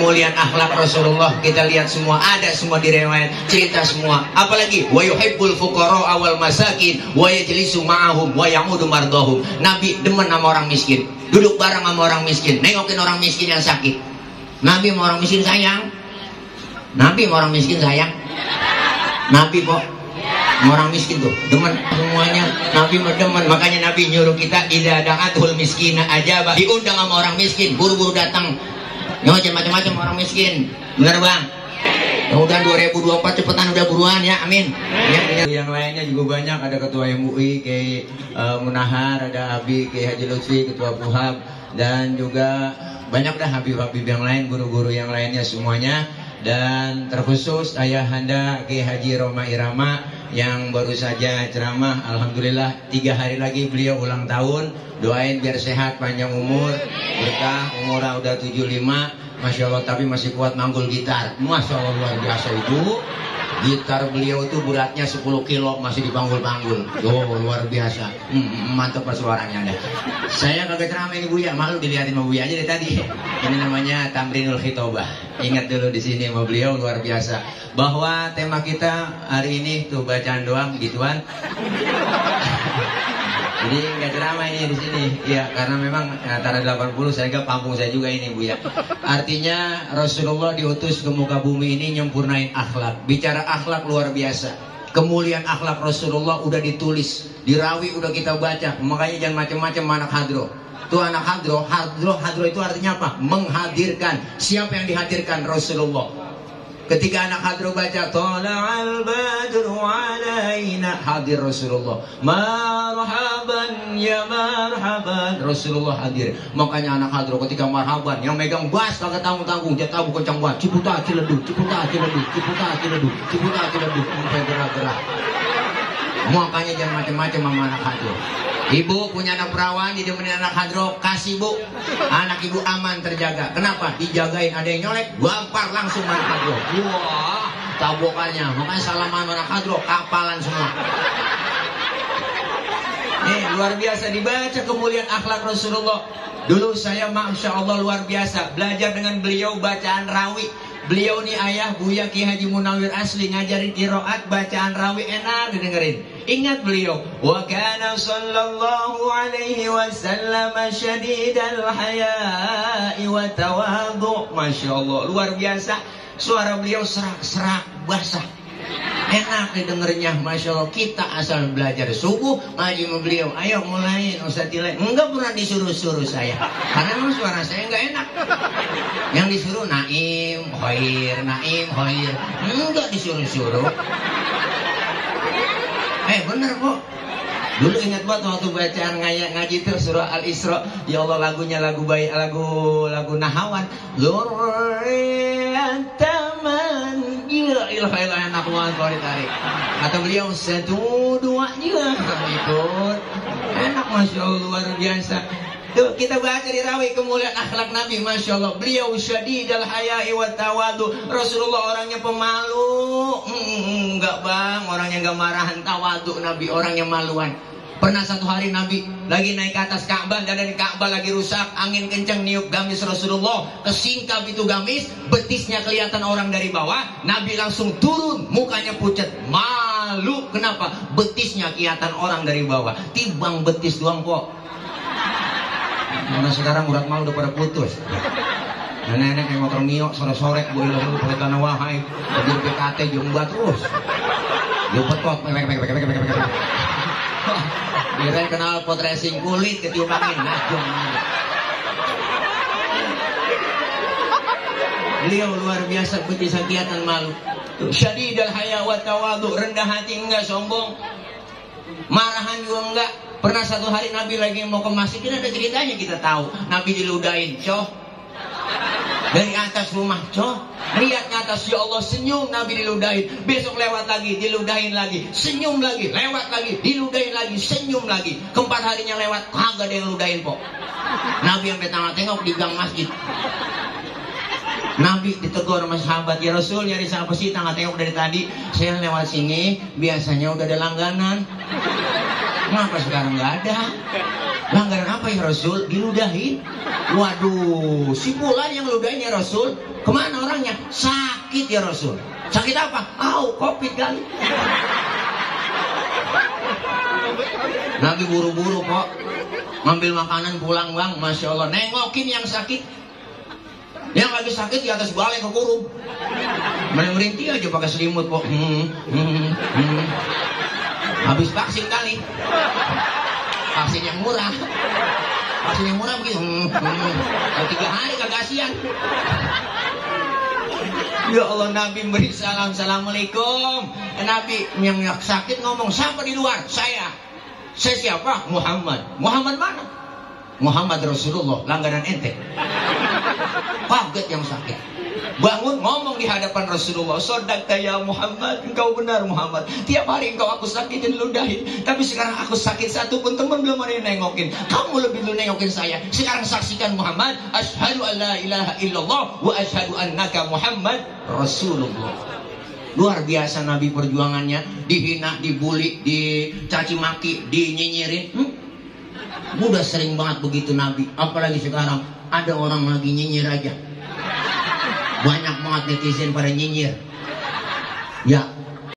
kemuliaan akhlak Rasulullah kita lihat semua, ada semua di riwayat, cerita semua. Apalagi wa yuhibbul fuqara awal masakin wa yajlisu ma'ahum wa yamudu mardahum. Nabi demen sama orang miskin, duduk bareng sama orang miskin, nengokin orang miskin yang sakit. Nabi sama orang miskin sayang. Nabi sama orang miskin sayang. Nabi kok orang miskin tuh demen semuanya. Nabi demen, makanya Nabi nyuruh kita idza da'atul miskina ajaba, diundang sama orang miskin buru-buru datang. Nyocen macam-macam orang miskin. Benar bang? Mudah 2024 cepetan udah buruan ya, amin. Ya, yang lainnya juga banyak, ada ketua MUI Kiai Munahar, ada Abi Kiai Haji Lutfi ketua Puhab, dan juga banyak dah Habib-habib yang lain, guru-guru yang lainnya semuanya. Dan terkhusus Ayahanda Kiai Haji Roma Irama yang baru saja ceramah. Alhamdulillah 3 hari lagi beliau ulang tahun. Doain biar sehat, panjang umur, berkah. Umurnya udah 75, Masya Allah, tapi masih kuat manggul gitar. Masya Allah, luar biasa itu. Gitar beliau itu beratnya 10 kilo, masih dipanggul-panggul. Oh, luar biasa. Mantap suaranya ada. Saya kagak ceramah ini Buya, malu dilihatin sama Buya aja dari tadi. Ini namanya Tamrinul Khitobah. Ingat dulu di sini sama beliau, luar biasa. Bahwa tema kita hari ini tuh bacaan doang gituan. Jadi nggak ceramah ini di sini, ya karena memang antara 80 saya ke kampung saya juga ini Bu ya. Artinya Rasulullah diutus ke muka bumi ini nyempurnain akhlak. Bicara akhlak luar biasa. Kemuliaan akhlak Rasulullah udah ditulis, dirawi udah kita baca. Makanya jangan macam-macam anak hadro. Tuh anak hadro itu artinya apa? Menghadirkan. Siapa yang dihadirkan? Rasulullah. Ketika anak hadro baca Tala'al badru alaina, hadir Rasulullah. Marhaban ya marhaban, Rasulullah hadir. Makanya anak hadro ketika marhaban, yang megang bass kagak tanggung-tanggung, dia tahu kencang banget. Ciputa ciledug, ciputa ciledug, ciputa ciledug, ciputa ciledug, sampai gerak-gerak. Makanya jangan macam-macam sama anak hadro. Ibu punya anak perawan, didemenin anak hadro, kasih bu. Anak ibu aman, terjaga. Kenapa? Dijagain, ada yang nyolek, gampar langsung anak hadro. Wah, tabokannya. Makanya salaman anak hadro, kapalan semua. Nih, luar biasa dibaca kemuliaan akhlak Rasulullah. Dulu saya, Masya Allah, luar biasa belajar dengan beliau bacaan rawi. Beliau nih ayah Buya Ki Haji Munawir asli ngajarin qiraat bacaan rawi, enak didengerin. Ingat beliau, wa kana sallallahu alaihi wasallam syadidal haya'i wa tawadhu. Masya Allah, luar biasa. Suara beliau serak-serak basah, enak didengarnya. Masya Allah. Kita asal belajar subuh ngaji sama beliau, ayo mulai Ustaz Tilai. Enggak pernah disuruh-suruh saya, karena memang suara saya enggak enak. Yang disuruh naim khair, naim khair, enggak disuruh-suruh. Bener kok. Dulu ingat banget waktu bacaan ngaji itu surah Al-Isra. Ya Allah, lagunya lagu baik, lagu Nahawan. Zurriyataman ya ilah enak banget kalau ditarik. Kata beliau 1, 2 juga ikut. Enak, Masya Allah, luar biasa. Tuh, kita baca di rawi kemuliaan akhlak Nabi. Masya Allah, beliau syadidal haya'i wa tawadhu. Rasulullah orangnya pemalu. Enggak bang, orangnya enggak marahan. Tawadhu Nabi, orangnya maluan. Pernah satu hari Nabi lagi naik ke atas Ka'bah, dan dari Ka'bah lagi rusak, angin kencang niup gamis Rasulullah, kesingkap itu gamis, betisnya kelihatan orang dari bawah. Nabi langsung turun, mukanya pucat, malu. Kenapa? Betisnya kelihatan orang dari bawah. Tibang betis doang kok. Karena sekarang urat malu udah pada putus. Nenek-nenek yang motor Mio sore-sore boleh langsung pakai tanah wahai, jadi PKT jumbat terus. Jupetot, kirain kenal pot racing kulit ketiup angin, najong. Beliau luar biasa, betis kegiatan malu. Syadidal haya wa tawadhu, rendah hati enggak, sombong. Marahan juga enggak. Pernah satu hari Nabi lagi mau ke masjid, kita ada ceritanya, kita tahu. Nabi diludahin, coh, dari atas rumah, coh, lihat ke atas, ya Allah, senyum. Nabi diludahin. Besok lewat lagi, diludahin lagi, senyum lagi, lewat lagi, diludahin lagi, senyum lagi. Keempat harinya lewat, kagak ada yang ludahin kok. Nabi sampai tengok di gang masjid. Nabi ditegur sama sahabat, ya Rasul, nyari siapa sih? Tengok dari tadi saya lewat sini, biasanya udah ada langganan. Kenapa sekarang nggak ada? Langganan apa ya Rasul? Diludahin. Waduh, si Fulan yang ludahin ya Rasul. Kemana orangnya? Sakit ya Rasul. Sakit apa? Covid kali. Nabi buru-buru kok ngambil makanan pulang bang. Masya Allah, nengokin yang sakit. Yang lagi sakit di atas balai kekurung. Merintih aja pakai selimut kok. Habis vaksin kali. Vaksin yang murah. Vaksin yang murah begitu. 3 hari kagasian. Ya Allah, Nabi beri salam. Assalamualaikum. Nabi yang sakit ngomong, siapa di luar? Saya siapa? Muhammad. Muhammad mana? Muhammad Rasulullah, langganan ente. Kaget yang sakit. Bangun ngomong di hadapan Rasulullah, "Sodaqta ya Muhammad, engkau benar Muhammad. Tiap hari engkau aku sakitin ludahin, tapi sekarang aku sakit satu pun teman belum ada yang nengokin. Kamu lebih dulu nengokin saya. Sekarang saksikan Muhammad, asyhadu an la ilaha illallah wa asyhadu annaka Muhammad Rasulullah." Luar biasa Nabi perjuangannya, dihina, dibully, dicaci maki, dinyinyirin. Udah sering banget begitu Nabi. Apalagi sekarang ada orang lagi nyinyir aja. Banyak banget netizen pada nyinyir. Ya,